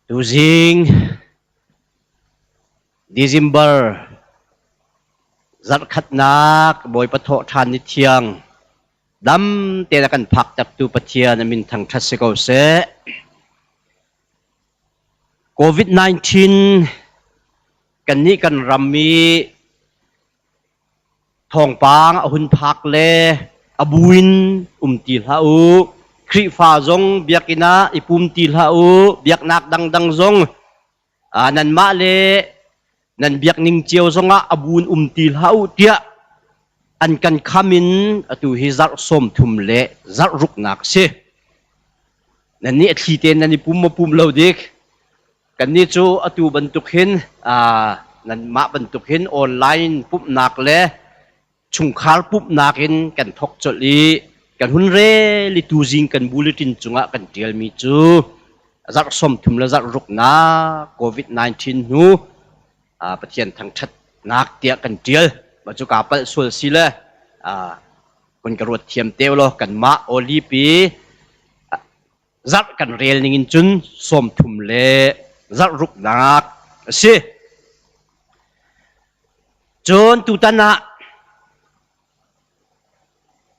Tuzing December zarhkhatnak Bawipa thawhṭhan ni thiang dam tein a kan phaktertu Pathian a min thangṭhat si ko seh. COVID-19 kannih kan ram i Thawngpang a hun phak le a bu in um ti hlah u. Khrihfa zong biakinn ah i pum ti hlah u. Biaknak dangdang zong nanmah le nan biakning cio zongah a bu in um ti hlah u tiah an kan kham in atu hi zarh 30 le zarh ruknak a si. Nannih a thli tein nan i pum maw pum lo dik? Kannih cu atu bantuk hin nanmah bantuk hin online pumhnak le chungkhar pumhnak in kan thawk colh i kan hun rel i tuzing kan bulletin cungah kan ṭialmi cu zarh 30 le zarh ruknak COVID-19 hnu Pathian thangṭhatnak tiah kan ṭial. Mah cu kaa palh sual si le hun ka ruat thiam te law kanmah Olipi Zarh kan rel ning in cun 30 le zarh ruknak a si. Cun tutan ah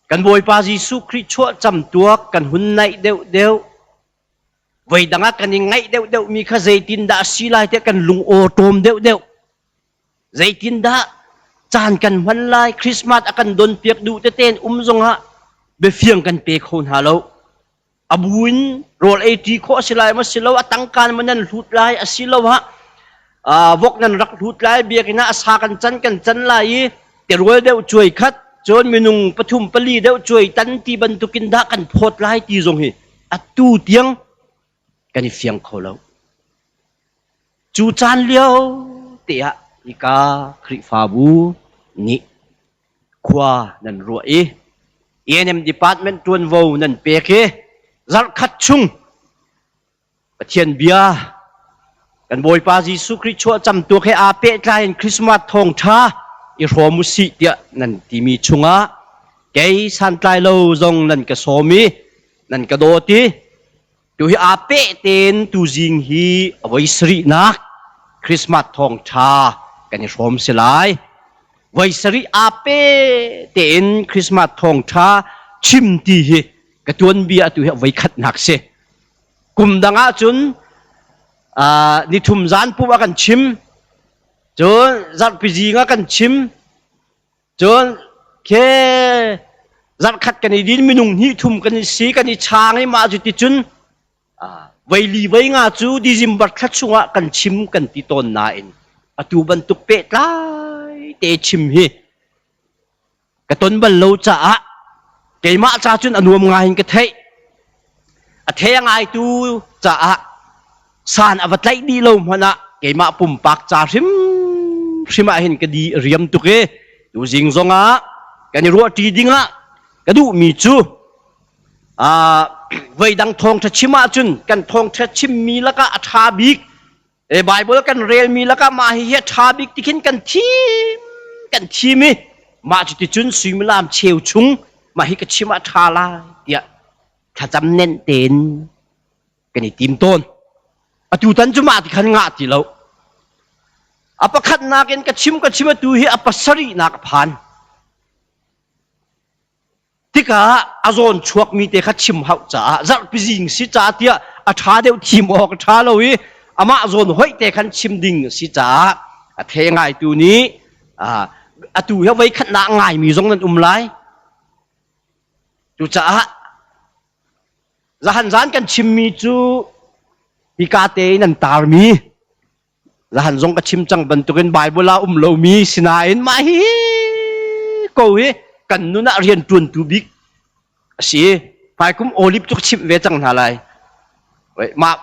kan Bawipa Jesuh Khrih chuah camtuak kan hun naih deuhdeuh voi dang ah kan i ngaih deuhdeuh mi kha zeitindah a si lai tiah kan lung aw ṭawm deuhdeuh. Zeitindah caan kan hman lai Christmas a kan donpiak duh tete in um zongah biafiang kan pe kho hna lo. A bu in rawl ei ṭi khawh a si lai maw si lo, a tangka maw nan hlut lai asiloah vok nan rak hlut lai, biakinn ah a sa kan can kan can lai i terual deuh cuai khat, cun minung pathum pali deuh cuai tan ti bantukin dah kan phawt lai ti zong hi atu tiang kan i fiang kho lo. Cu caan lio te ah hika Khrihfabu nih khua nan ruah i ENM department ṭuanvo nan pek i zarhkhat chung Pathian bia kan Bawipa Jesuh Khrih chuah camtuak he aa pehtlai in Christmas thawngṭha i hrawm u sih tiah nan timi chungah kei santlai lo zong nan ka sawm i nan ka dawt i Tu hi aa peh tein tuzing hi a voi sarihnak Christmas thawngṭha kan i hrawm si lai. Voi sarih aa pe tein Christmas thawngṭha chim ti hi ka tuanbia atu hi a voi khatnak si. Kum dang ahcun nithum zan pum a kan chim, cun zarhpi zing a kan chim, Cun khe zarhkhat kan i din minung hnih thum kan i si kan i chang i mah cu ti cun veili vei nga cu December thla chungah kan chim kan ti tawn nain atu bantuk pehtlai te chim hi ka ton bal lo caah keimah ca cun a nuam ngai in ka theih. A thei a ngaitu caah san a va tlaih dih lo hmanh ah keimah pumpak ca hrimhrim ah hin ka di riam tuk i tuzing zongah kan i ruahṭi dingah ka duhmi cu voidang thawngṭha chim ahcun kan thawngṭha chimmi lakah a ṭha bik Bible kan relmi lakah mah hihi a ṭha bik ti khin kan thim kan thim i mah cuticun suimilam cheu chung mah hi ka chim ah ṭha lai tiah thlacam nenh tein kan i tim tawn. Atutan cu mah ti khan ngah ti lo. A pakhatnak in ka chim ka chim atu hi a pasarihnak a phan. Tikah a zawn chuakmi te kha chim hauh caah zarhpi zing si caah tiah a ṭha deuh thim awk a ṭha lo i amah zawn hoih te khan chim ding a si caah a the ngaitu nih atu hi voi khatnak ngaimi zong nan um lai. Cucaah zahan zan kan chimmi cu hika te in an tarmi Zahan zong ka chim cang bantukin Bible ah um lomi sinain mah hi ko hi kan nun ah rian ṭuantu bik a si. Hmaikum olive cu ka chimh ve cang hna lai. Mah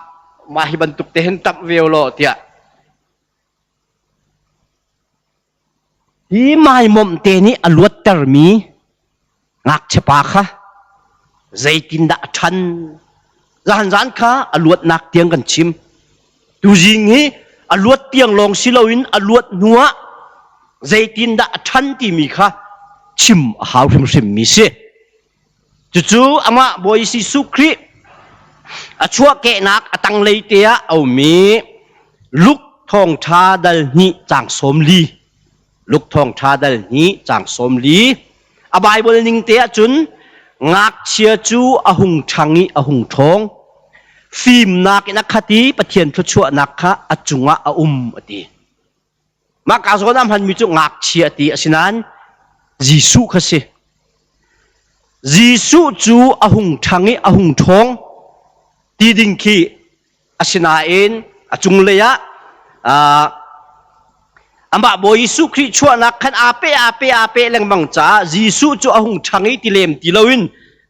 mah hi bantuk te hin ṭamh ve law tiah. Hi maimawmh te nih a luattermi ngakchiapa kha zeitindah a ṭhan? Zahan zan kha a luatnak tiang kan chim. Tuzing hi a luat tiang lawng si loin a luat hnuah zeitindah a ṭhan timi kha chim a hau hrimhrimmi si. Cucu amah Bawi Jesuh Khrih. A chuahkehnak a tanglei te ah a ummi Luke thawngṭha dal hnih caang 40. Luke thawngṭha dal hnih caang 40. A Baibal ning te ahcun ngakchia cu a hung ṭhang i a hung ṭhawng. Fimnak in a khat i Pathian thluachuahnak kha a cungah a um a ti. Mah ka zawn ah hmanmi cu ngakchia ti asinain Jesuh kha si. Jesuh cu a hung ṭhang i a hung ṭhawng ti ding khi asinain a cunglei ah amah Bawi Jesuh Khrih chuahnak khan aa peh aa peh aa peh lengmang caah Jesuh cu a hung ṭhang i ti lem ti loin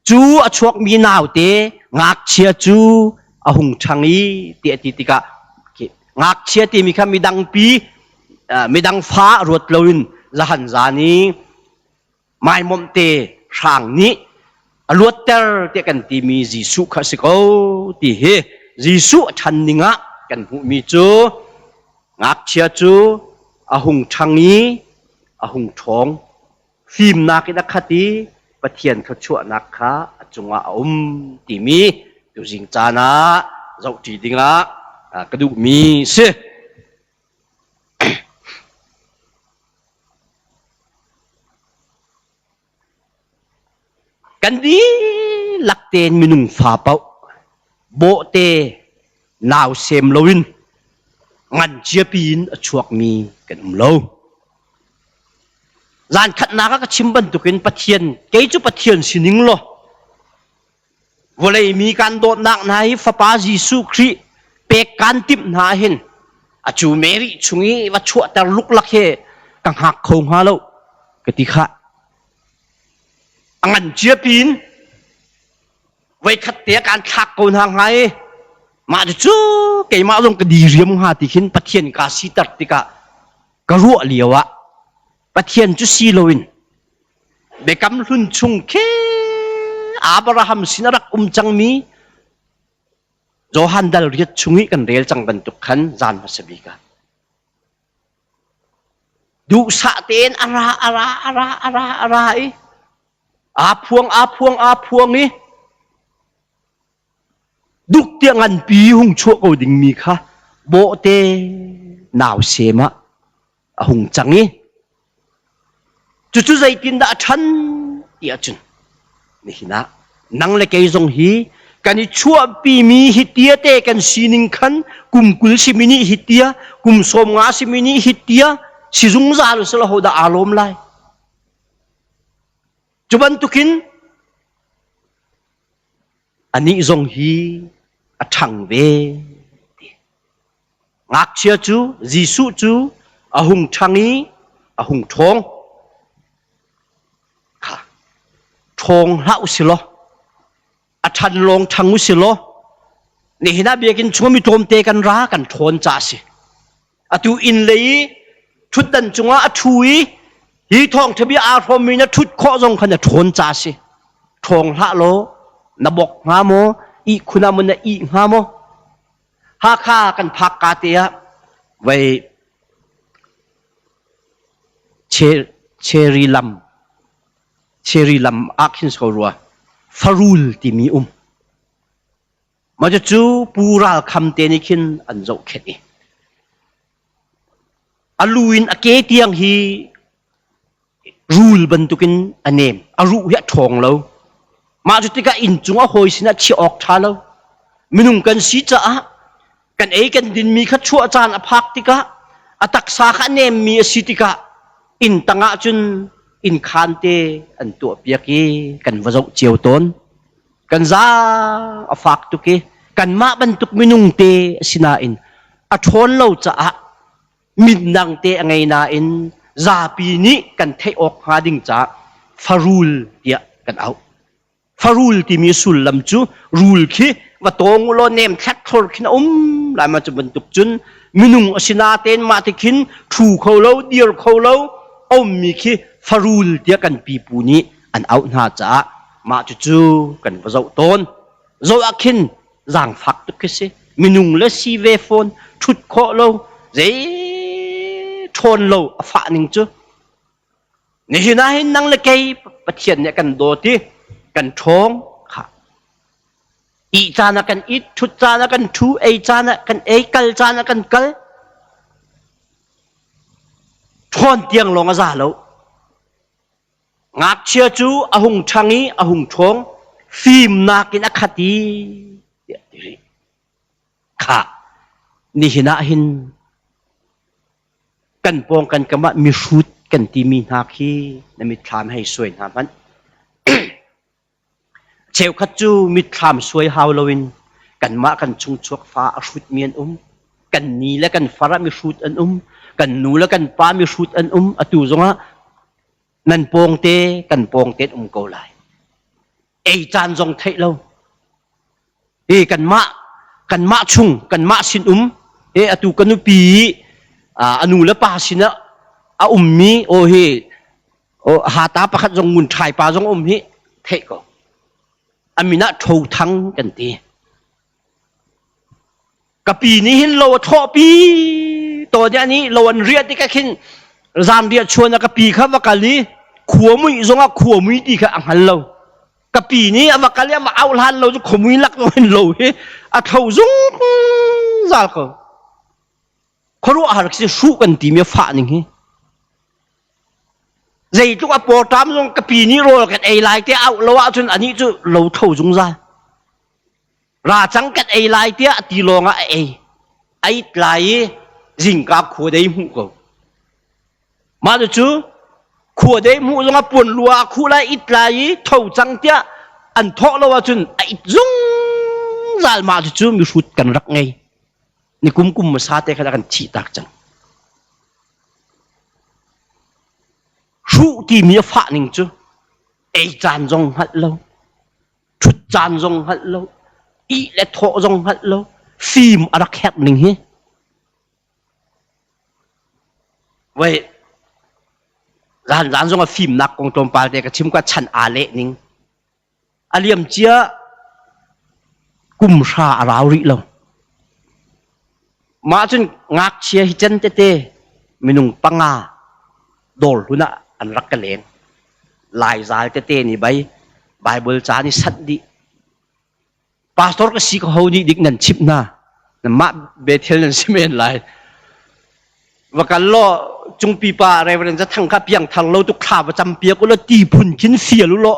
cu a chuakmi naute ngakchia cu a hung ṭhang i ti a ti tikah ngakchia timi kha midang pi midang fa ruat loin zahan zan i maimomh te hrang nih a luatter tiah kan timi Jesuh kha a si ko ti hi Jesuh a ṭhan ning ah kan hmuhmi cu ngakchia cu a hung ṭhang i a hung ṭhawng fimnak in a khat i Pathian thluachuahnak kha a cungah a um timi tuzing caan ah zohṭi dingah ka duhmi si. Kan dihlak tein minung fa paoh bawhte nausem loin ngan ciapi in a chuakmi kan um lo. Zan khatnak ah ka chim bantukin Pathian kei cu Pathian sining law vawlei mi kan dawtnak hna hi Fapa Jesuh Khrih pek kan timh hna hin a cu Mary chung i va chuahter luklak hi ka hngak kho hnga lo ka ti khah. A ngan cia pin voikhat te kan thlak ko hna hnga i mah cu keimah zong ka diriam hnga ti khin Pathian ka siter tikah ka ruah lio ah Pathian cu si loin Biakam Hlun chung khi Abraham sin a rak um cangmi Johan dal riat chung i kan rel cang bantuk khan zan hmasa bik ah duhsah tein a ra a ra a ra a ra a ra i aa phuang aa phuang aa phuang i duk tiah nganpi hung chuah ko dingmi kha bawhte nausem ah a hung cang i cucu zeitindah a ṭhan ti ahcun nihin ah nang le kei zong hi kan i chuahpimi hi tia te kan sining khan kum 20 simi nih hi tia kum 50 simi nih hi tia si zungzal usila hodah aa lawm lai? Cu bantukin anih zong hi a ṭhang ve ti. Ngakchia cu Jesuh cu a hung ṭhang i a hung ṭhawng. Kha ṭhawng hlah u si law a ṭhan lawng ṭhang u si law nihin ah biakinn chung mi tlawmte kan ra kan ṭhawn ca a si. Atu inn lei i ṭhutdan cungah a ṭhu i hi thawngṭha bia aa hrawmmi na ṭhut khawh zong kha na ṭhawn ca a si. Ṭhawng hlah law na bok hnga maw, ihkhun ah maw na ih hnga maw? Hakha kan phak ka te ah vei cherry lam cherry lam ah khin so rua farul timi um. Mah cu Pu Ral Kham te nih khin an zohkhenh i a lu in a ke tiang hi rul bantukin a nem, a ruh hi a ṭhawng lo. Mah cu tikah inn cung a hawi sinah chiah awk ṭha lo. Minung kan si caah kan ei kan dinmi kha chuah caan a phak tikah a taksa kha a nemmi a si tikah inn tangah cun inn khaan te an tuahpiak i kan va zoh cio tawn. Kan zaang a fak tuk i kanmah bantuk minung te a si nain a ṭhawn lo caah mindang te a ngei nain zapi nih kan theih awk hnga ding caah farul tiah kan auh. Farul timi sullam cu rul khi va tawng u law nem thlet thlor khin a um lai ma cu bantuk cun minung a si natein mah ti khin ṭhu kho lo dir kho lo a ummi khi farul tiah kan pipu nih an auh hna caah mah cucu kan va zoh tawn. Zoh ah khin zaangfak tuk khi si. Minung le si ve fawn, ṭhut khawh lo, zei ṭhawn lo a fah ning cu. Nihin ah hin nang le kei Pathian nih a kan dawt i kan ṭhawng kha. Ih caan ah kan it, ṭhut caan ah kan ṭhu, ei caan ah kan ei, kal caan ah kan kal. Ṭhawn tiang lawng a za lo. Ngakchia cu a hung ṭhang i a hung ṭhawng, fimnak in a khat i tiah ti rih. Khah, nihin ah hin kan pawng kan kam ah mihrut kan timi hna khi na mitthlam hei suai hna hmanh. Cheukhat cu mitthlam suai hau loin kanmah kan chungchuak fa a hrutmi an um. Kan ni le kan far ah mihrut an um. Kan nu le kan pa mihrut an um. Atu zongah nan pawngte kan pawngte an um ko lai. Ei caan zong theih lo. Hi kanmah kanmah chung kanmah sin um he atu ka nupi a nu le pa sinah a ummi aw hi hata pakhat zong ngun ṭhai pa zong um hi theih ko. A min ah Ṭho Thang kan ti. Ka pi nih hin lo a thlawhpi tawn i ani lo an riah tikah khin zan riah chuan ah ka pi kha va kal i khua muih zongah khua mui ti kha a hngal lo. Ka pi nih a va kal i a va auh hlan lo cu khuamui lak zong hin lo hi a tho zungzal ko. Khuaruahhar khi hruh kan timi a fah ning hi. Zeitluk a pawṭam zong ka pi nih rawl kan ei lai te auh lo ahcun anih cu lo tho zungzal. Ra cang kan ei lai tiah ti lawng ah a ei. A it lai i zingka khua dei hmuh ko. Mah cu khua dei hmuh zong ah puan lua a khuh lai it lai i tho cang tiah an thawh lo ahcun a it zungzal mah cu mihrut kan rak ngei. Ni kum kum hmasa te khan a kan thih tak cang. Hruh timi a fah ning cu ei caan zong hngalh lo, ṭhut caan zong hngalh lo, ih le thawh zong hngalh lo, fim a rak herh ning hi. Wei, zan zan zong a fimnak kong tlawmpal te ka chim ka chan aa leh ning. A liamcia kum hra a rau rih lo. Mah cun ngakchia hi cen tete minung panga dawr hlun ah an rak ka leng. Laizal tete nih bai Bible ca nih sanh dih. Pastor ka si ko ho nih dik nan chimh hna. Mah Bethel nan si men lai. Va kal law cungpi pa Reverend Zathang kha piang thar lo tuk thla va cam piak u law ti phun khin fial u law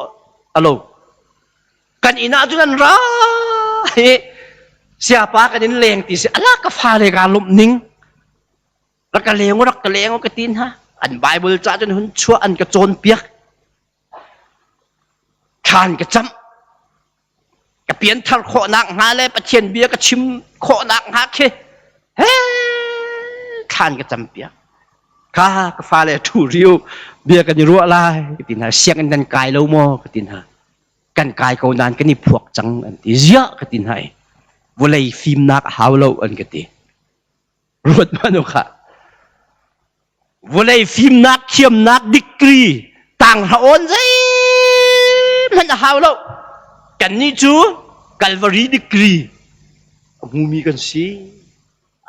alo. Kan inn ah cun an ra hi siapa kan in leng ti si ala ka fa le ka lawmh ning rak ka leng u rak ka leng u ka ti hna an Bible ca cun hun chuah an ka cawn piak thlan ka camh ka pianthar khawhnak hnga le Pathian bia ka chim khawhnak hnga khi he thlan ka campiak kha ka fale ṭhu riu bia kan i ruah lai ka ti hna sianginn nan kai lo maw ka ti hna kan kai ko nain kan i phuak cang an ti ziah ka ti hna i vawlei fimnak a hau lo an ka ti Ruat hmanh u khah. Vawlei fimnak thiamnak degree tanghra awn zeihmanh a hau lo. Kannih cu Calvary degree a hmumi kan si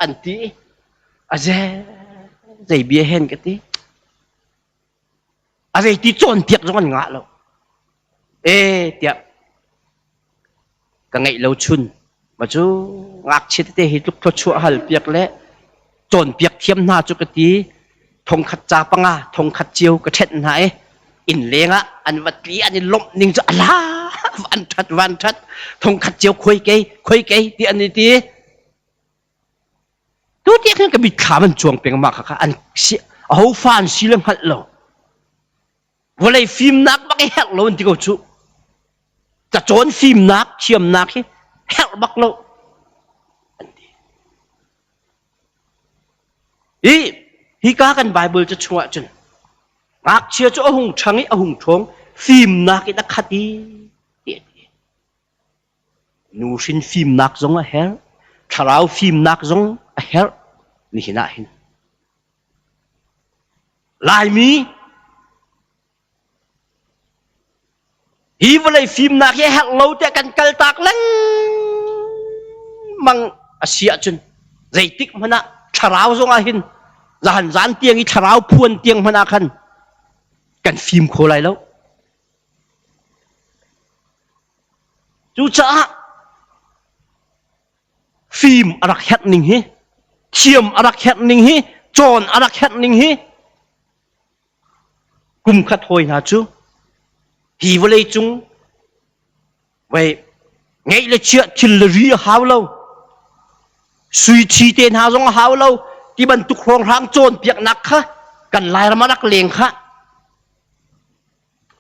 an ti. A ze zei bia hen ka ti. A zeiti cawnpiak zong an ngah lo. E tiah ka ngeih lo chun ma cu ngakchia tete hi tluk thluachuah hal piak le cawnpiak thiam hna cu ka ti thongkhat ca panga thongkhat cio ka ṭhenh hna i inn leng ah an va tli an i lawmh ning cu ala van ṭhat van ṭhat thongkhat cio khoi kei khoi kei ti an i ti Tu tiang hin ka mitthlam an cuang peng mah kha an si aho fa an si le hngalh lo. Vawlei fimnak bak i herh lo an ti ko cu. Cacawn fimnak thiamnak hi herh bak lo an ti. Hi hika kan Bible ca chungah cun ngakchia cu a hung ṭhang i a hung ṭhawng fimnak in a khat i ti a ti. Nuhrin fimnak zong a herh, thlarau fimnak zong a herh nihin ah hin. Laimi hi vawlei fimnak hi a herh lo tiah kan kaltak lengmang a si ahcun zeitik hmanh ah thlarau zong ah hin zan zan tiang i thlarau phuan tiang hmanh ah khan kan fim kho lai lo. Cucaah Fim a rak herh ning hi, thiam a rak herh ning hi, cawn a rak herh ning hi, kum khat hawi hna cu hi vawlei cung vei ngeih le chiah thil le ri a hau lo, sui ṭhi te hna zong a hau lo ti bantuk hrawnghrang cawnpiaknak kha kan Lairam a rak leng kha.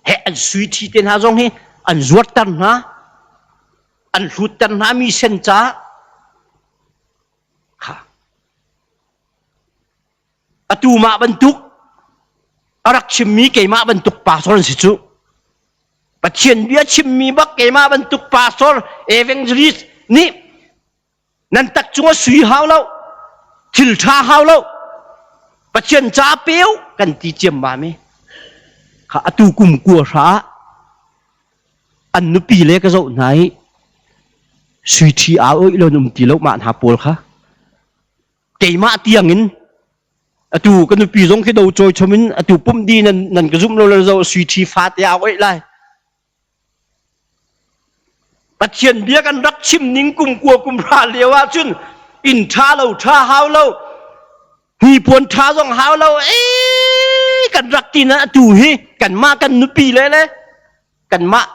He an sui ṭhi te hna zong hi an zuarter hna, an hlutter hna mi sen ca kha. Atu mah bantuk a rak chimmi keimah bantuk pastor an si cu. Pathian bia chimmi bak keimah bantuk pastor evangelist nih nan tak cungah sui hau lo, thil ṭha hau lo, Pathian ca peu kan ti ciammam i kha atu kum kua hra ah an nupi le ka zoh hna i sui ṭhi aa oih lo um ti lo mah hna pawl kha keimah tiangin atu ka nupi zong khi do cawi chom in atu pumh di nan nan ka zumh lo le zo sui ṭhi fa te aa oih lai. Pathian bia kan rak chim ning kum kua kum hra lio ahcun inn ṭha lo ṭha hau lo, hnipuan ṭha zong hau lo, ee kan rak ti na atu hi kanmah kan nupi le le kanmah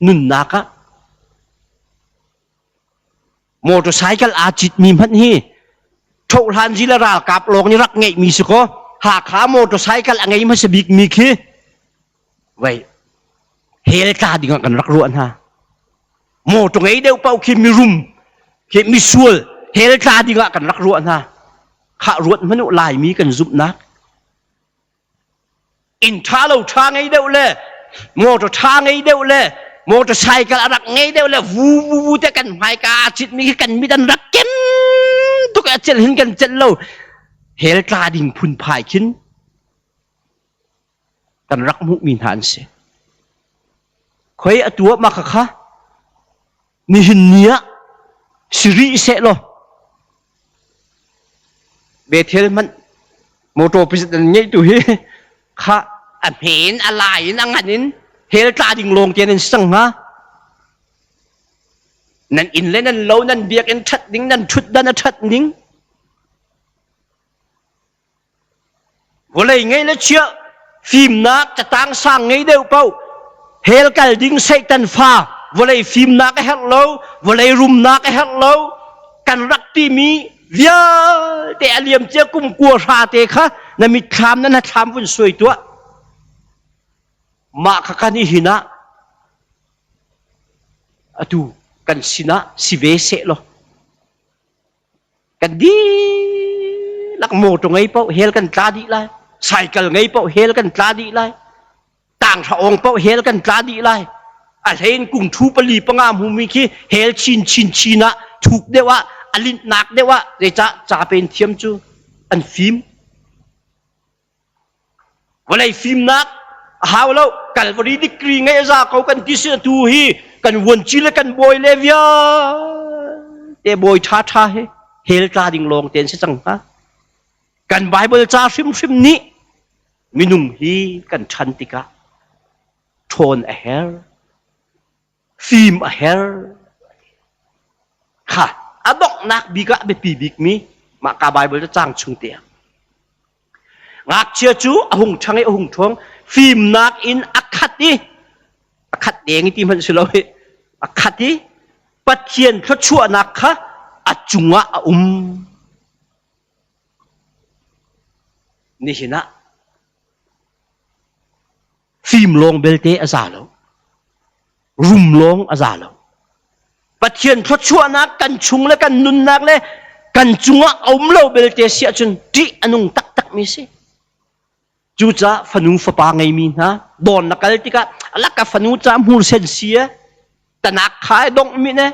nunnak ah Motorcycle aa citmi hmanh hi ṭhohhlanzi le ralkap lawng nih rak ngeihmi si kaw Hakha motorcycle a ngei hmasa bikmi khi vei hell tla ding ah kan rak ruah hna. Motor ngei deuh paoh khi mirum khi misual hell tla ding ah kan rak ruah hna. Khah ruat hmanh u Laimi kan zumhnak. Inn ṭha lo ṭha ngei deuh le motor ṭha ngei deuh le motorcycle a rak ngei deuh le vu vu vu te kan hmaika aa citmi khi kan mit an rak kem tuk a celh hin kan celh lo. Hell tla ding phunphai khin kan rak hmuhmi hna an si. Khoi atu ah mah khakha nihin ni ah si rih seh law Bethel hmanh motor president ngeih tu hi kha a hme in a lai in a ngan in hell tla ding lawng te nan si cang hnga. Nan inn le nan lo nan biakinn ṭhat ding nan ṭhutdan a ṭhat ning Vawlei ngei le chia fimnak catang sang ngei deuh paoh hell kal ding Satan fa vawlei fimnak a herh lo, vawlei rumnak a herh lo. Kan rak timi vialte a liam cia kum kua hra te kha na mitthlam na hnathlam vun suai tuah. Mah kha kan i hin ah atu kan sinah si ve seh law Kan dihlak motor ngei paoh hell kan tla dih lai. Cycle ngei paoh hell kan tla dih lai. Tanghra ong paoh hell kan tla dih lai. A hlein kum thu pali panga hmumi khi hell chin chin chin ah thuk deuh ah a linhnak deuh ah zeicah ca pen thiam cu an fim. Vawlei fimnak a hau lo. Calvary degree ngeih a za ko kan ti si atu hi kan vuanci le kan bawi le vialte bawi ṭhaṭha he hell tla ding lawng te an si cang hnga. Kan Bible ca hrimhrim nih minung hi kan ṭhan tikah ṭhawn a herh. Fim a herh. Kha a donghnak bik ah biapi bikmi mah ka Bible cu cang chung te ah. Ngakchia cu a hung ṭhang i a hung ṭhawng fimnak in a khat i a khat deng i ti hmanh si lo i a khat i Pathian thluachuahnak kha a cungah a um. Nihin ah Fim lawng belte a za lo. Rum lawng a za lo. Pathian thluachuahnak kan chung le kan nunnak le kan cungah a um lo belte si ahcun ṭih a nung taktakmi si. Cucaah fanu fapa ngeimi hna dawn na kal tikah alaka fanu ca hmur sen si e tanak kha e dongh mi ne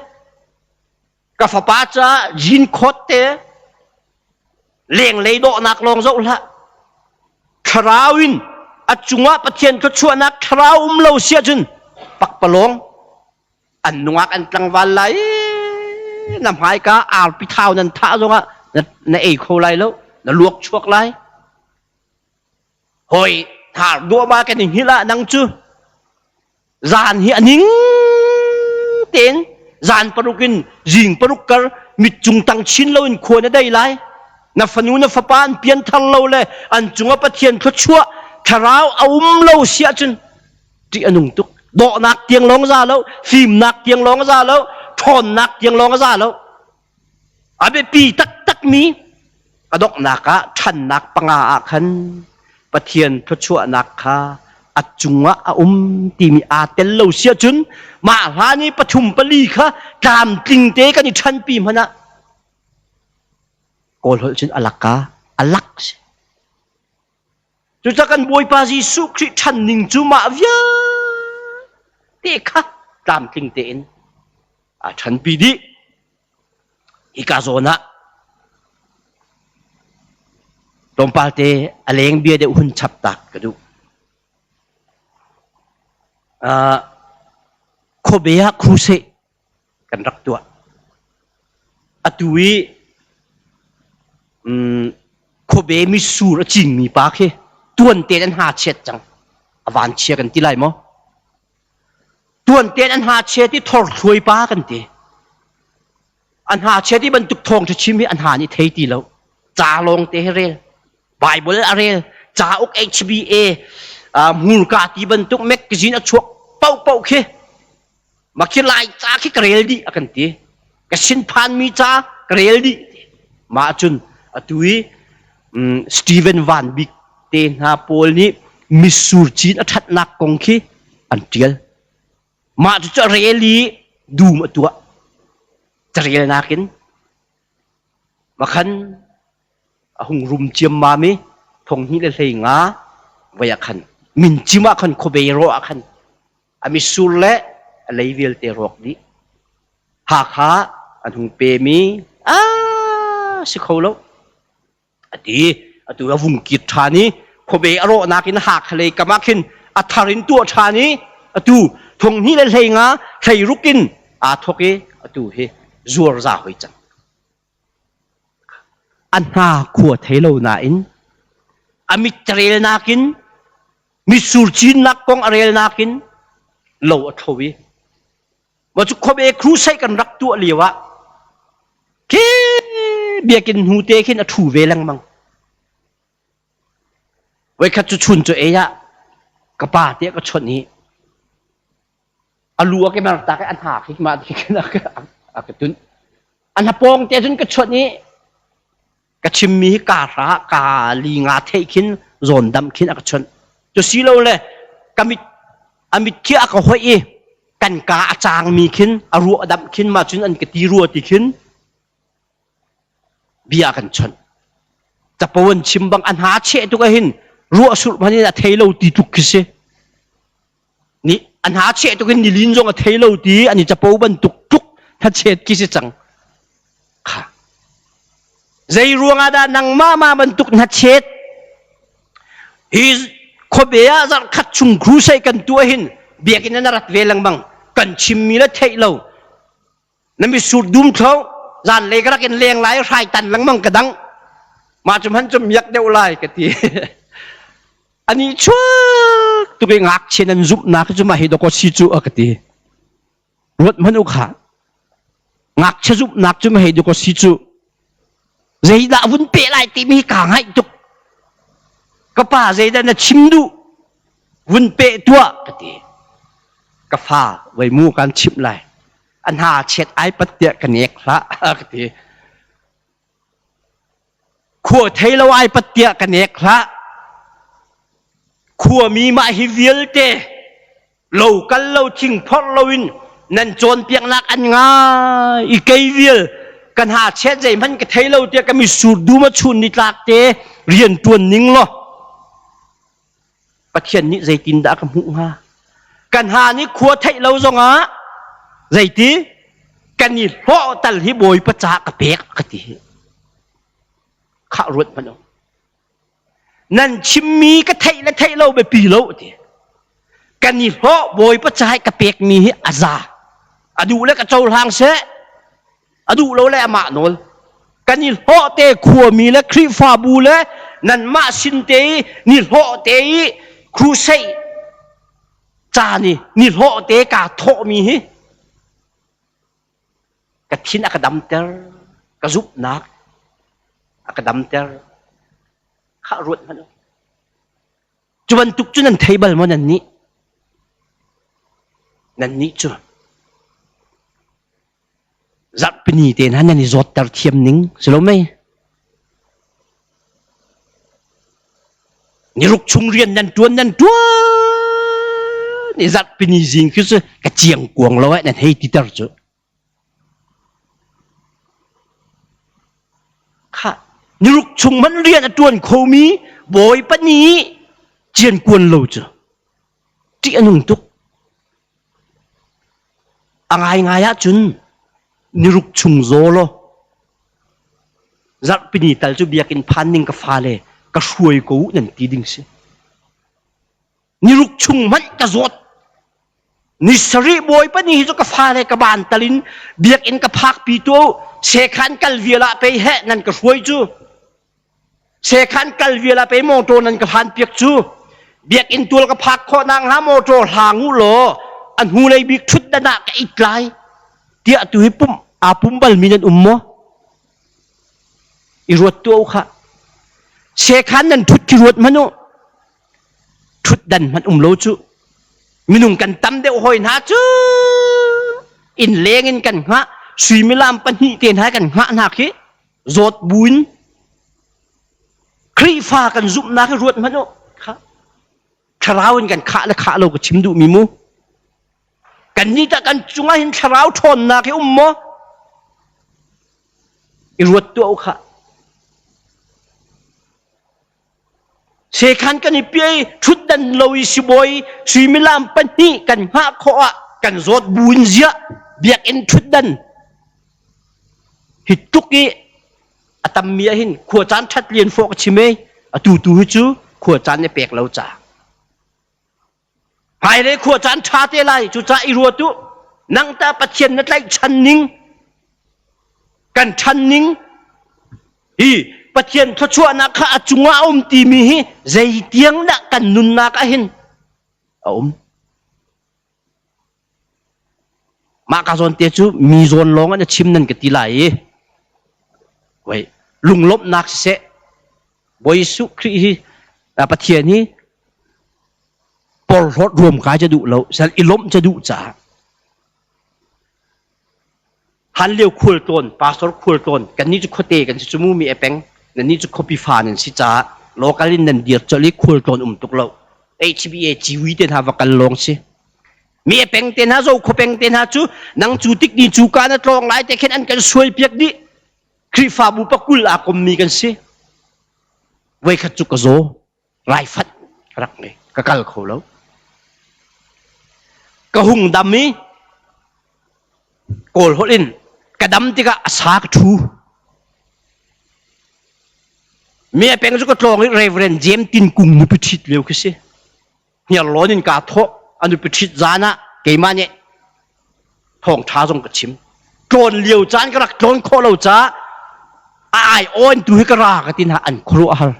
Ka fapa caah jean coat te lenglei dawhnak lawng zoh hlah. Thlarau in a cungah Pathian thluachuahnak thlarau um lo si ahcun pakpalawng an nungak an tlangval lai na hmaika arpi thau nan thah zongah na ei kho lai lo na luak chuak lai hoi thar duahma kan i hngilh ah nang cu zan hi a ning tein. Zan 6 in zing 6 kar mit cung tang chin loin khua na dei lai. Na fanu na fapa an pianthar lo le an cungah Pathian thluachuah thlarau a um lo si ahcun ṭih a nung tuk. Dawhnak tiang lawng za lo, fimnak tiang lawng za lo, ṭhawnnak tiang lawng za lo. A biapi taktakmi a donghnak ah ṭhannak panga ah khan Pathian thluachuahnak kha a cungah a um timi aa tel lo si ahcun mah hlan i pathum pali kha tlamtling te kan i ṭhanpi hmanh ah Kawl holh cun a lak ah a lak si. Cucaah kan Bawipa Jesuh Khrih ṭhan ning cu mah vialte kha tlamtling tein aa ṭhanpi dih. Hika zawn ah tlawmpal te a leng bia deuh hun chap tak ka duh. Uh, khuabe ah crusade kan rak tuah. Atu i um, khuabe mitsur a cingmi pa khi tuan tein an ha chiat cang. A van chia kan ti lai maw? Tuan tein an ha chiat i thorthluai pa kan ti. An ha chiat i bantuk thawng ṭha chim hi an ha nih thei ti lo. Ca lawng te hi rel. Bible a rel. Cauk HBA hmurka ti bantuk magazine a chuak paohpaoh khi mah khi Lai ca khi ka rel dih a kan ti. Ka sinphanmi ca ka rel dih. Mah cun atu i Stephen Van Bik te hna pawl nih mitsur cin a ṭhatnak kong khi an ṭial. Mah cucu a rel i dum a tuah. Carelnak in makhan a hung rum ciammam i 2015 voi ah khan mincim ah khan khuabe rawh ah khan a mitsur le a lei vialte rawk dih. Hakha an hung pemi a si kho lo. Ati atu a vung kir ṭhan i khuabe a rawhnak in Hakha lei kam ah khin a thar in tuah ṭhan i atu 2015 16 in aa thawk i atu hi zuar za hoi cang. A hna khua thei lo nain a mit relnak in mitsur cinnak kong a relnak in lo a thlo i Maw cu khuabe crusade kan rak tuah lio ah khi biakinn hnu te khin a ṭhu ve lengmang. Voikhat cu chun cu ei ah ka pa te ka chawnh i a lu a ke mer tak i a hna khi mah ti khin a ka tunh. A hnapawng te cun ka chawnh i ka chimmi hi ka hra ka li nga theih khin zawn dam khin a ka chawnh. Cu si lo le ka mit a mit khi a ka hoih i kan ka a cangmi khin a ruah damh khin ma cun an ka ti rua ti khin bia kan chawnh. Capo an chim bang a hna cheh tuk ahhin ruah surh hmanh in a thei lo ti tuk khi si. Ni a hna cheh tuk in nilin zong a thei lo ti an i capo bantuk tuk hnachet khi si cang. Kha. Zei ruangah dah nangmah mah bantuk hnachet hi khuabe ah zarh khat chung crusade kan tuah hin biakinn na rat ve lengmang kan chimmi le theih lo na mitsur dum thlo zanlei ka rak in leng lai hrai tan lengmang ka dang mah cu hman cu miak deuh lai ka ti ani chuak tuk i ngakchia nan zumhnak cu mah hi dawkaw si cu a ka ti ruat hmanh u kha ngakchia zumhnak cu hei dawkaw si cu zeidah vun pe lai timi hi kaa ngaih tuk ka pa zeidah na chim duh vun pe tuah ka ti ka fa voi mu kan chimh lai a hna chiat ai pat tiah ka nek hlah ka ti khua thei lo ai pat tiah ka nek hlah khuami mah hi vialte lo kal lo thing phorh loin nan cawnpiaknak an ngai i kei vial kan ha chet zeihmanh ka thei lo tiah ka misur dum a chun ni tlak te rian tuan ning law Pathian nih zeitindah a ka hmuh hnga? Kan ha nih khua theih lo zongah zeiti kan i hlawh tal hi Bawipa ca ka pek ka ti. Khah ruat hmanh u. Nan chimmi ka theih le theih lo biapi lo ti. Kan i hlawh Bawipa ca hi ka pekmi hi a za. A duh le ka cohlang seh. A duh lo le amah nawl. Kan i hlawh te khuami le Khrihfabu le nanmah sin te i ni hlawh te i crusade ca ni ni hlawh te kaa thawhmi hi. Ka thin a ka damter, ka zumhnak a ka damter. Khah ruat hmanh u. Cu bantuk cu nan thei bal maw nannih? Nannih cu zarhpini te hna nan i zawtter thiam ning si lo mei? Niruk chung rian nan ṭuan nan ṭuan i zarhpini zing khi cu ka ciang kuang lo eh nan hei titer cu. Khah, niruk chung hmanh rian a ṭuan khomi Bawipa nih ciankuan lo cu ṭih a nung tuk. A ngaingai ahcun niruk chung zaw law zarhpini tal cu biakinn phan ning ka fale ka hruai ko u nan ti ding si. Niruk chung hmanh ka zawt. Ni sarih Bawipa ni hi cu ka fale ka ban tal in biakinn ka phakpi tu sekhan kal vial ah pei heh nan ka hruai cu. Sekhan kal vial ah pei mawṭaw nan ka hlan piak cu. Biakinn tual ka phak khawh nak hnga mawṭaw hlang u law a hnulei bik ṭhutdan ah ka it lai tiah tu hi pumh aa pum balmi nan um maw? I ruat tuah u khah. Sekhan nan ṭhut khi ruat hmanh u. Ṭhutdan hmanh um lo cu. Minung kan tam deuh hoi hna cu inn leng in kan hngah suimilam pahnih te hna kan hngah hna khi zawt buin Khrihfa kan zumhnak hi ruat hmanh u. Thlarau in kan khah le khah lo ka chim duhmi mu. Kan nih tah kan cungah hin thlarau ṭhawnnak hi um maw? I ruat tuah u khah. Sekhan kan i piai ṭhutdan lo i sibawi suimilam pahnih kan hngah khawh ah kan zawt buin ziah biakinn ṭhutdan hi tluk i a tammi ah hin khua caan ṭhat lian fawh ka chim ei atu tu hi cu khua caan na pek lo ca Hmailei khua caan ṭha te lai cucaah i ruat u. Nang tah Pathian na tlaihchan ning kan ṭhan ning hi Pathian thluachuahnak kha a cungah a um timi hi zeitiang dah kan nunnak ah hin a um. Mah ka zawn te cu mi zawn lawng an chim nan ka ti lai i wei lunglawmhnak siseh Bawi Jesuh Khrih hi Pathian hi porhlawt ruamkai ca duh lo sal i lawmh ca duh caah han lio khual tlawn pastor khual tlawn kannih cu khuate kan si cu mu mi epeng nannih cu khuapi fa nan si caah local in nan dir colh i khual tlawn um tuk lo HBA GV te hna va kal lawng si mi epeng te hna zo khuapeng te hna cu nang cu tik ni cu ka na tlawng lai te khin an kan suai piak dih Khrihfabu pakul aa kommi kan si voikhat cu ka zaw raifanh ka rak ngei ka kal kho lo ka hung dam i kawl holh in ka dam tikah a sa ka ṭhu mi a peng cu ka tlawng i Reverend James Tin Kung nupi ṭhit lio khi si hniarlawn in kaa thawh a nupi ṭhit zan ah keimah nih thawngṭha zong ka chim tlawn lio caan ka rak tlawn khawh lo caah a ai awn tu hi ka ra ka tin ha an khuaruah a har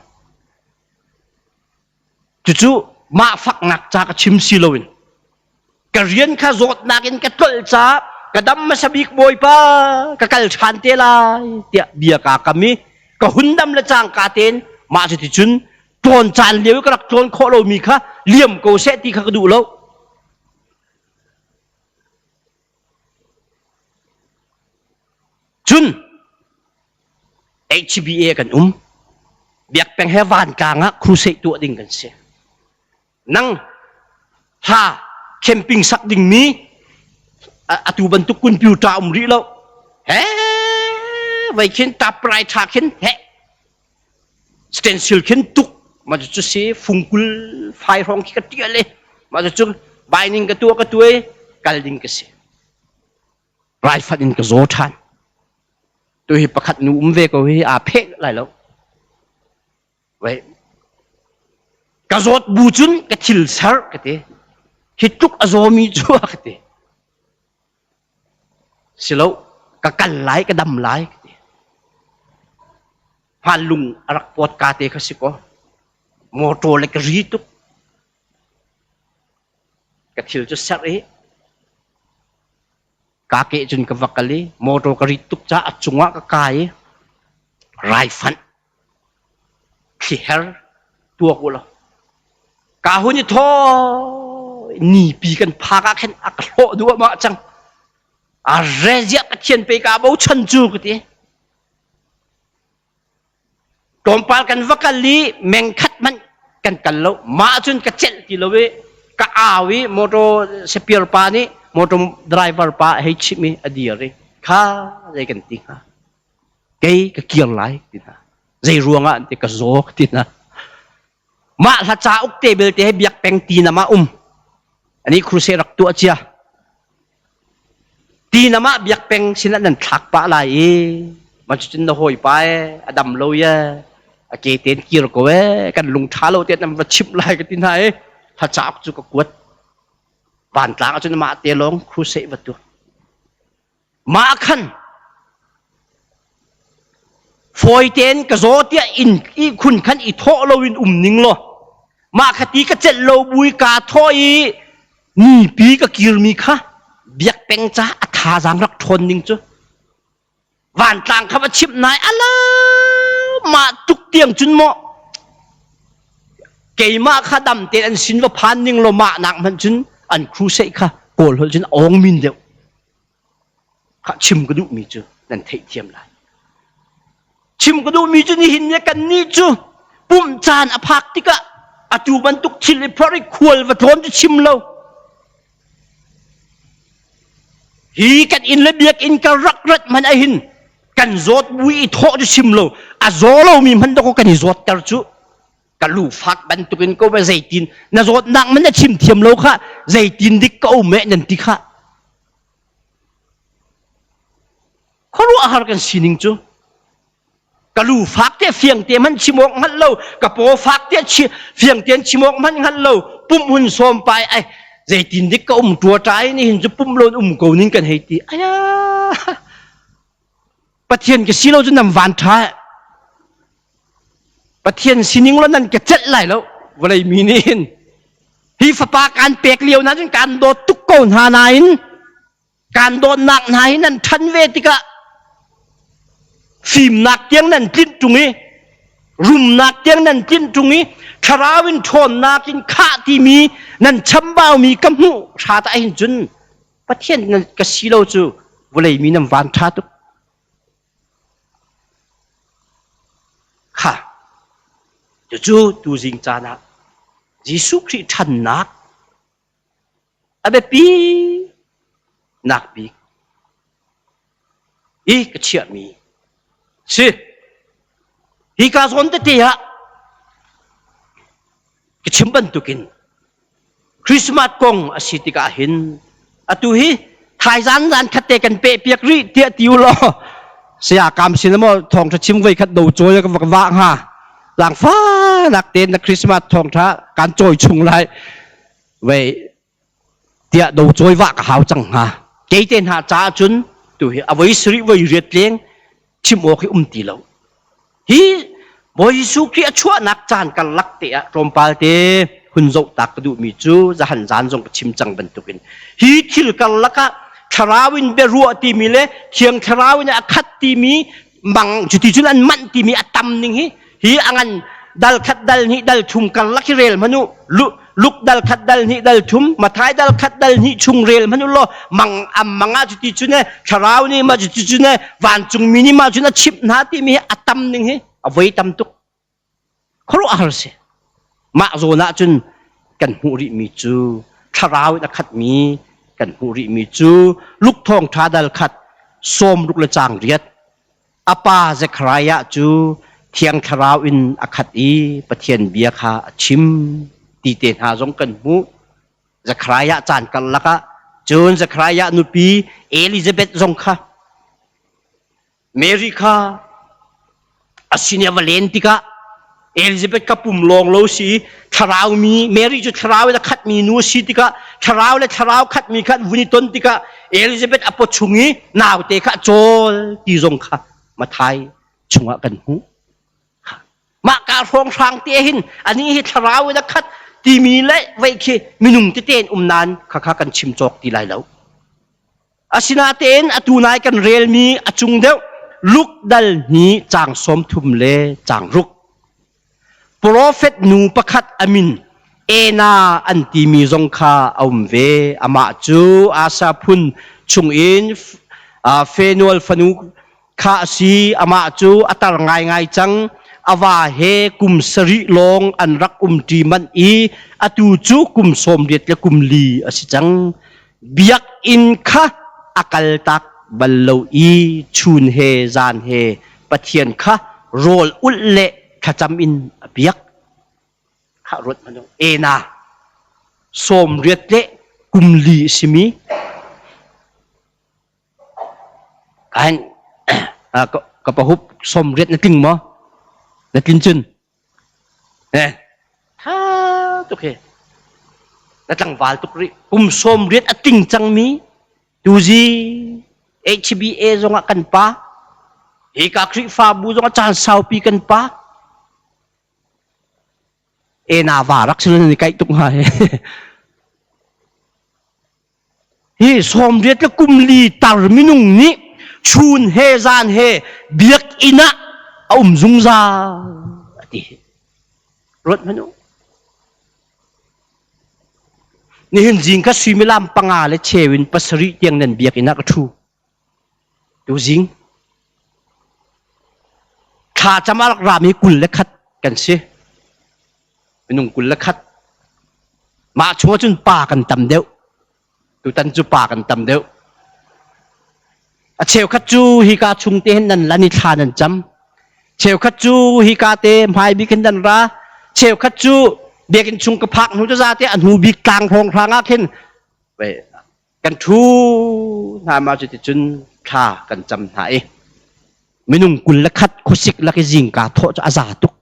Cucu mah faknak ca ka chim si loin ka rian kha zawtnak in ka tlolh caah ka dam hmasa bik Bawipa ka kal ṭhan te lai tiah bia kaa kam i ka hun dam le cangka tein mah cuticun tlawn caan lio i ka rak tlawn khawh lomi kha liam ko seh ti kha ka duh lo. Cun HBA kan um. Biakpeng he vantlang ah crusade tuah ding kan si. Nang hla camping sak ding mi atu bantuk computer um rih lo. He vai khin taprai tha khin he stencil khin tuk ma cu si fungkul fai hrawng khi ka tial i ma cu binding ka tua ka tuai kal ding ka si. Raifanh in ka zaw ṭhan. Tu hi pakhat nu um ve ko hi aa pheh lai lo. Wei. Ka zawt bu cun ka thil ser ka ti. Hi tluk a zawmi cu ka ti. Silo ka kal lai ka dam lai ka ti. Hmanlung a rak pawt ka te kha si ko. Motor le ka ri tuk. Ka thil cu ser i. Ka ke cun ka va kal i motor ka rit tuk caah a cungah ka kai i raifanh thliher tuak u law ka hun i thaw nipi kan phak ah khin a ka hlawh duahmah cang. A re ziah Pathian pe ka bochan cu ka ti. Tlawmpal kan va kal i mengkhat hmanh kan kal lo. Mah cun ka celh ti lo i ka au i motor sepir pa nih motor driver pa a hei chimh i a dir i kha zei kan ti hnga. Kei ka kir lai ti hna. Zei ruangah an ti ka zaw ti hna. Mah hla cauk te belte he biak peng ti na mah um. Ani crusade rak tuah cia. Ti na mah biak peng sin ah nan thlak pah lai i man cucun na hawipa e a dam lo ye a ke ten kir ko e kan lung tha lo te nan va chimh lai ka ti hna i hla cauk cu ka kuat. Vantlang ahcun mah te lawng crusade va tuah. Mah khan fawi tein ka zaw tiah inn ihkhun khan i thawh loin um ning law mah kha ti ka celh lo bui kaa thawh i nipi ka kirmi kha biak peng ca a thazaang rak ṭhawn ning cu vantlang kha va chimh nai ala mah tuk tiang cun maw keimah kha dam tein an sin va phan ning law mah nak hmanh cun an crusade kha kawl holh cun awng min deuh. Khah chim ka duhmi cu nan theihthiam lai. Chim ka duhmi cu nihin ni kannih cu pumh caan a phak tikah atu bantuk thil i phorh i khual va tlawn cu chim lo. Hi kan inn le biakinn ka rak rat hmanh ahin kan zawt bui i thawh cu chim lo. A zaw lomi hmanh dawkaw kan i zawtter cu. Ka lu fak bantukin ko ve zeitin na zawtnak man na chim thiam lo kha zeitin dik ka um eh nan ti kha. Khuaruahhar kan sining cu ka lu fak te fiang te hmanh chim awk hngalh lo ka paw fak te fiang tein chim awk hmanh hngalh lo pum hun sawm pai ai zeitin dik ka um tua ṭai ni hin cu pum lon um ko ning kan hei ti aya Pathian ka si lo cu nan van ṭha Pathian sining lo nan ka celh lai lo vawlei mi nih hin hi fapa kaan pek lio na cun kaan dawt tuk ko hna nain kaan dawtnak hna hi nan ṭhan ve tikah fimnak tiang nan tlinh ṭung i rumnak tiang nan tlinh ṭung i thlarau in ṭhawnnak in khah timi nan chambaumi ka hmuh hra ta hin cun Pathian nan ka si lo cu vawlei mi nan van ṭha tuk Kha cucu tuzing caan ah Jesuh Khrih ṭhannak a biapi nak bik i ka chiahmi si. Hika zawn tete ah ka chim bantukin Christmas kong a si tikah hin atu hi thaizan zan khat te kan peh piak rih tiah ti u law saya kam sin maw thawngtha chim voi khat do cawi ka va hnga langfa nak te na Christmas thawngtha kan cawi chung lai vei tiah do cawi wa ka hau cang hnga kei te hna ca cun tu hi avoi sari voi riat leng chim awk hi um ti lo. Hi Bawi Jesuh Khrih a chuahnak caan karlak te ah tlawmpal te hun zoh tak ka duhmi cu zahan zan zong ka chim cang bantukin hi thil karlak ah thlarau in biaruah timi le thiang thlarau in a khat timi mang cuti cun an manh timi a tam ning hi hi a ngan dal khat dal hnih dal thum karlak hi rel hmanh u luk dal khat dal hnih dal thum mathai dal khat dal hnih chung rel hmanh u law mang am mang ah cuti cun e thlarau nih ma cuti cun e vancungmi nih ma cun a chimh hna timi hi a tam ning hi a voi tam tuk khuaruahhar si mah zawn ah cun kan hmuh rihmi cu thlarau in a khatmi kan hmuh rihmi cu luk thawng ṭha dal khat sawm ruk le caang riat A pa Zekhariah cu Thiang Thlarau in a khat i Pathian bia kha a chim ti te hna zong kan hmuh. Zekhariah caan karlak ah cun Zekhariah nupi Elizabeth zong kha Mary kha a sin i a va len tikah Elizabeth ka pum lawng lo si thlarau mi Mary cu thlarau in a khatmi nu a si tikah thlarau le thlarau khatmi kha an vun i ton tikah Elizabeth a paw chung i naute kha a cawl ti zong kha Mathai chungah kan hmuh. Mah ka hrawnghrang te hin ani hi thlarau in a khat timi le vei khi minung tete in um nain khakha kan chim cawk ti lai lo. Asinain atu nai kan relmi a cung deuh Luke dal hnih caang 30 le caang ruk. Profet nu pakhat a min Ena an timi zong kha a um ve. Amah cu Asa phun chungin Fenual fanu kha a si. Amah cu a tar ngaingai cang. A va he kum sarih lawng an rak umṭi manh i atu cu kum 84 le kum li a si cang. Biakinn kha a kaltak bal lo i chun he zan he Pathian kha rawl ulh le thlacam in a biak. Khah ruat hmanh u. Ena 80 le kum li a simi kahin ka pahup 80 na tling maw? Na tlin cun Eh, tha tuk hi. Na tlangval tuk rih. Kum 80 a tling cangmi tuzi HBA zongah kan pa. Hika Khrihfabu zongah caan saupi kan pa. Ena va rak si ni kaih tuk hnga he. Hi 80 le kum li tar minung nih chun he zan he biakinn ah a um zungzal a ti. Ruat hmanh u. Nihin zing kha suimilam 5 le cheu in 7 tiang nan biakinn ah ka ṭhu. Tuzing thla cam a rak rami 21 kan si. Minung 21. Mah chung ahcun pa kan tam deuh. Tutan cu pa kan tam deuh. A cheukhat cu hika chung te hin nan lan i thla nan cam. Cheukhat cu hika te hmai bik hin nan ra. Cheukhat cu biakinn chung ka phak hnu cu zate a hnu bik tlang hrawng hrang ah khin kan ṭhu hna ma cuticun thla kan cam hna i minung 21 khuasik lak i zingka thawh cu a za tuk.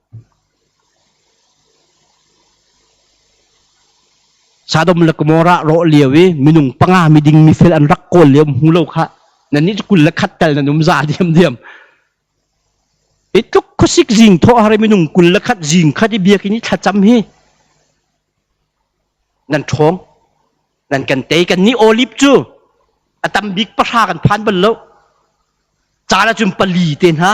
Sodom le Gomorrah rawh lio i minung panga miding mifel an rak kawl lio hmu lo kha nannih cu 21 tal nan um za diam diam. I tluk khuasik zing thawh har i minung 21 zing khat i biakinn i thlacam hi nan ṭhawng. Nan kan tei. Kan nih olive cu a tam bik 3 kan phan bal lo. Caan ahcun 4 te hna.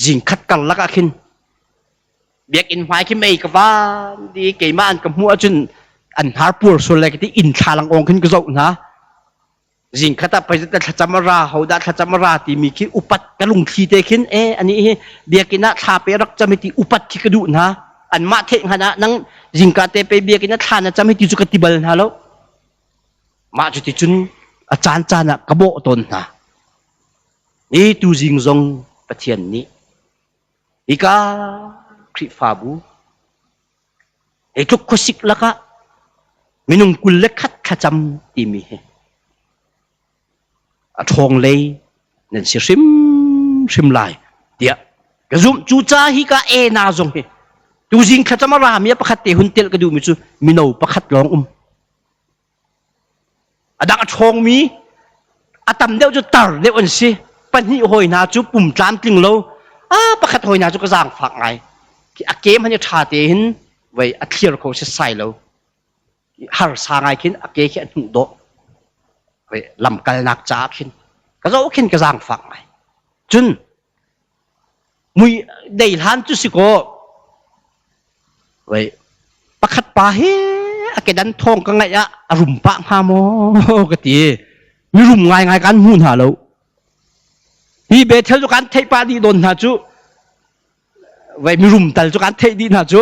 Zing khat karlak ah khin biakinn hmai khi mei ka van di keimah an ka hmuh ahcun an hnar puar sual lai ka ti inn thlalang awng khin ka zoh hna. Zingkhat ah president thlacam a ra hodah thlacam a ra timi khi upat ka lungthli te khin e ani hi biakinn ah thla pe rak cam hi ti upat khi ka duh hna. Anmah theih hngan ah nang zingka te pe biakinn ah thla na cam hi ti cu ka ti bal hna lo. Mah cu ti cun a caan caan ah ka bawh tawn hna. Ni tu zing zong Pathian nih hika Khrihfabu Hi tluk khuasik lakah minung 21 thlacam timi hi a ṭhawng lei nan si hrimhrim lai tiah ka zumh. Cucaah hi ka ena zong hi tuzing thlacam a rami a pakhat te hun telh ka duhmi cu mino pakhat lawng um. A dang a ṭhawngmi a tam deuh cu tar deuh an si. Pahnih hawi hna cu pum tlamtling lo. A pakhat hawi hna cu ka zaangfak ngai. A ke hmanh hi ṭha tein vei a thlir kho setsai lo. Harsa ngai khin a ke khi a hnuh dawh. Vei lamkalnak caah khin ka zoh khin ka zaangfak ngai. Cun Mui dei hlan cu si kaw wei pakhat pa hi a kedan thawng ka ngaih ah a rum pah hnga maw ka ti. Mirum ngaingai kan hmu hna lo. Hi Bethel cu kan theih pah dih dawn hna cu. Wei mirum tal cu kan theih dih hna cu.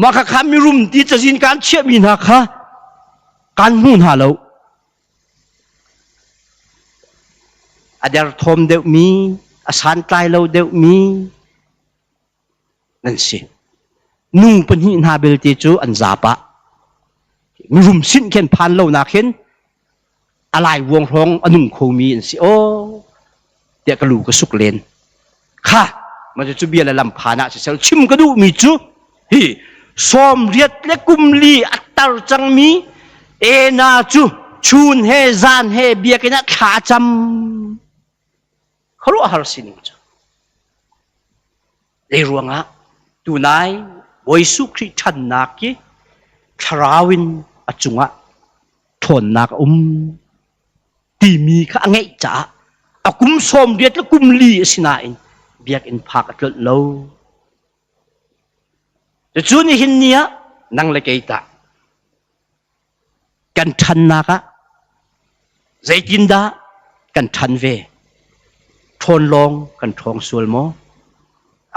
Mah kha kha mirum ti cazin kan chiahmi hna kha kan hmu hna lo. A derthawm deuhmi, a santlai lo deuhmi nan si. Nu pahnih hna belte cu an zap ah mirum sin khin phan lo nak hin a lai vuang hrawng a nung khomi an si. Aw tiah ka lu ka suk len. Kha ma cu bia le lam phan ah sisel chim ka duhmi cu hi 80 le kum li a tar cangmi ena cu chun he zan he biakinn ah thla cam khuaruahhar sining cu zei ruangah tunai Bawi Jesuh Khrih ṭhannak hi thlarau in a cungah. ṭhawnnak a um timi kha a ngeih caah a kum 80 le kum li a si nain biakinn phak a tlolh lo. Cucu nihin ni ah nang le kei tah kan ṭhannak ah zeitindah kan ṭhan ve? Ṭhawn lawng kan ṭhawng sual maw?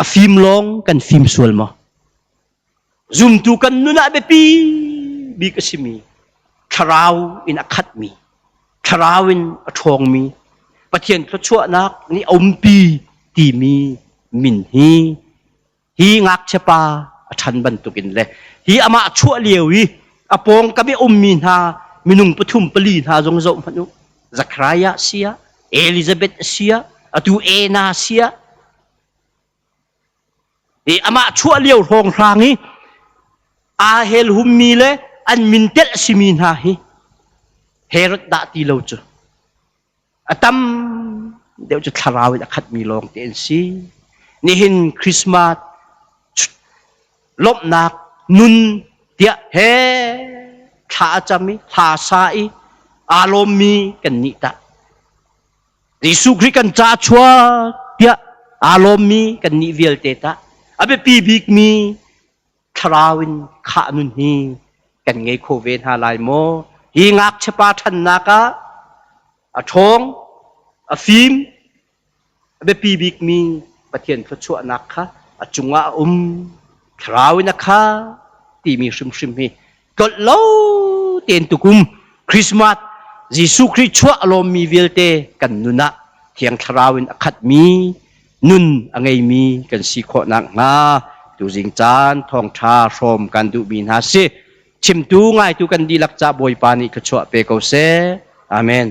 A fim lawng kan fim sual maw? Zumtu kan nun ah biapi bik a simi thlarau in a khatmi, thlarau in a ṭhawngmi, Pathian thluachuahnak nih a umpi timi min hi hi ngakchiapa a ṭhan bantukin le hi amah chuah lio i a pawngkam i a ummi hna minung pathum pali hna zong zoh hmanh u. Zachariah sia, Elizabeth sia, atu Anna sia, I amah chuah lio hrawnghrang i aa helhummi le an min telh a simi hna hi Herod dah ti lo cu a tam deuh cu thlarau in a khatmi lawng te an si. Nihin Christmas lawmhnak nun tiah he thla a cam i hla sa i aa lawmmi kan nih tah Jesuh Khrih kan ca chuak tiah aa lawmmi kannih vialte tah a biapi bikmi thlarau in khah nun hi kan ngei kho ve hna lai maw? Hi ngakchiapa ṭhannak ah a ṭhawng, a fim, a biapi bikmi Pathian thluachuahnak kha a cungah a um, thlarau in a kha timi hrimhrim hi tlolh lo tein tukum Christmas Jesuh Khrih chuah a lawmmi vialte kan nun ah Thiang Thlarau in a khatmi nun a ngeimi kan si khawh nakhnga tuzing caan thawngṭha hrawm kan duhmi hna si. Chimtu ngaitu kan dihlak ca Bawipa nih thluachuah pe ko seh. Amen.